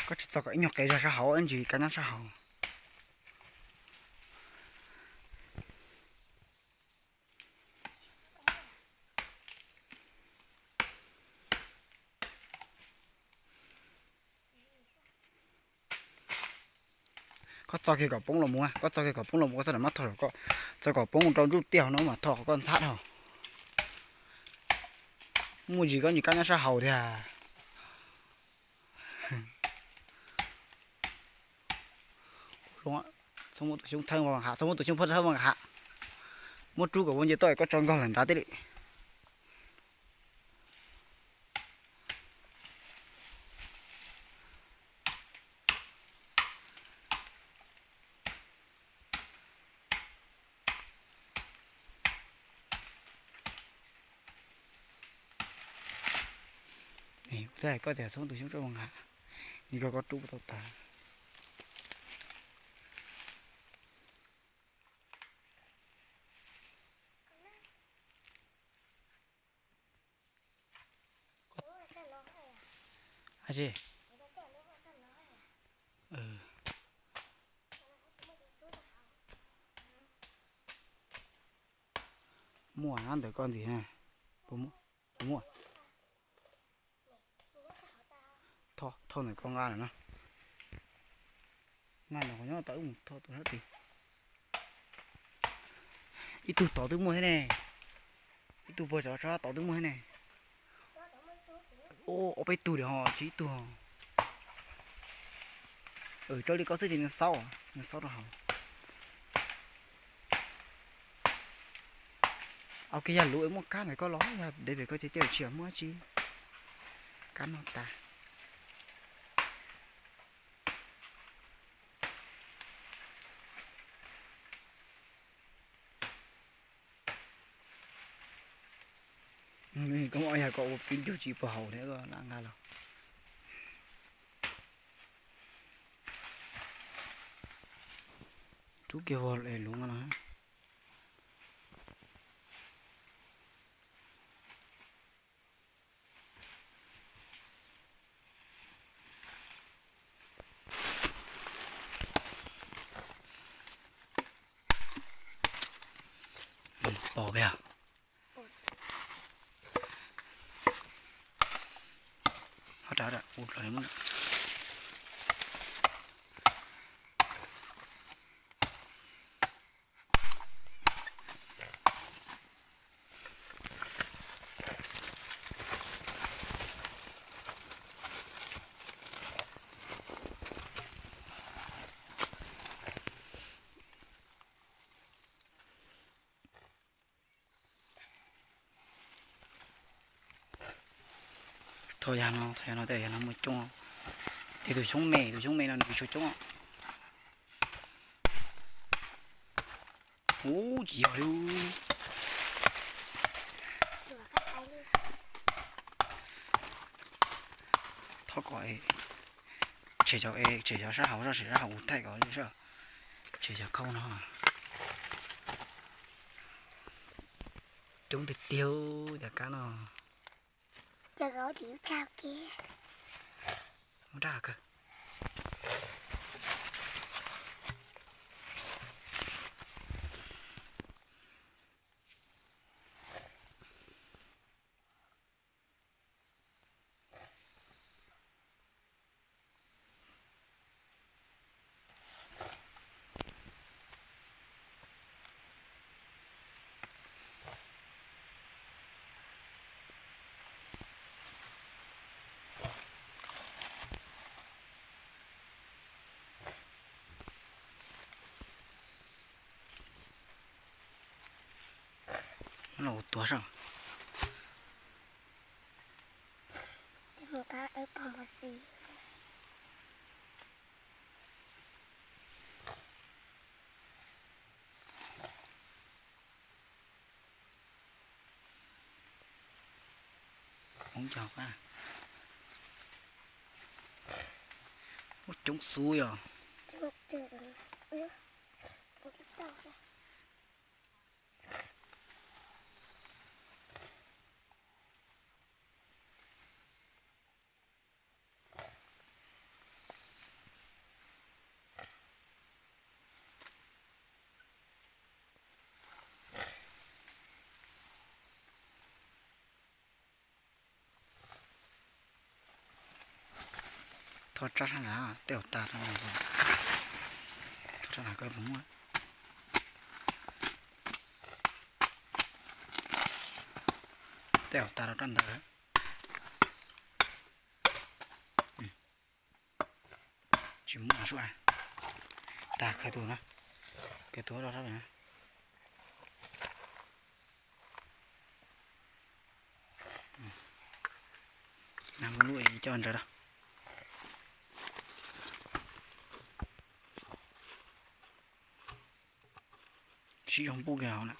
Koj tsis txo kom ib nyuag qe zog sab hauv ib ntsis kab nyab sab hauv. Koj txo kiag kom poob los mus, koj txo kiag kom poob los mus, koj txo mam thom, koj txo kom poob rau ntsuj tiaj no mas thom qhov koj ntxhab dhau. Muaj ntsis koj ntsis kab nyab sab hauv tiag. Txhob muab tus xyoob thawb nqa ha, txhob muab tus xyoob phab thawb nqa ha. Muab rub kom ua nce toj koj tso nkaug lawm nrad tib li. Kuv twb hais koj tias txhob muab tus xyoob rub nqa, nws koj koj rub tau tag. Muaj ntawm koj ntxiv, puas muaj? Thauj ntawm koj nqa lawm na. Nqa ntawm qhov nyob tod wb mus thauj tus sab tid. Ib tug tod twb muaj thiab ne. Ib tug puag tod sab tod twb muaj thiab ne. Ob peb tug li ho tsis ib tug. Raws li koj xwb ces nws xaub, nws xaub rau hauv. Au kiag yog luv muaj kab ntawm koj los yog dev pem koj ces tej zaum tsis muaj dab tsi. Kab no tas. Koj muaj yog koj ua pib ncug tsis puag hauv thiab koj lam nqa los. Rub kiag vog es luv nqa los. Pom kiag. Ho rov ua dlom. Thaum yog no, thaum yog no tej yog no muaj coob. Ces tus xyoob me, tus xyoob me no nws tsis tshua coob. Ub, tsis yog li. Thov kom tshem cov, tshem cov sab hauv, sab hauv thaij kom, tshem cov khau no. Coob tiag tiag cov kab no. Muab rab los kawg. Los tuav saib. Ub, coob xwb yog. Tho tsab sab nrad, tej zaum tas rau ntawd. Tho tsab nrad koj puas muaj. Tej zaum tas rau rab ntawd. Tsis muaj sua. Tas, khaws tus no, khaws tus rau sab pem no. Muaj lub coj ntsaws rau. Sib zog npuj kiag hauv na.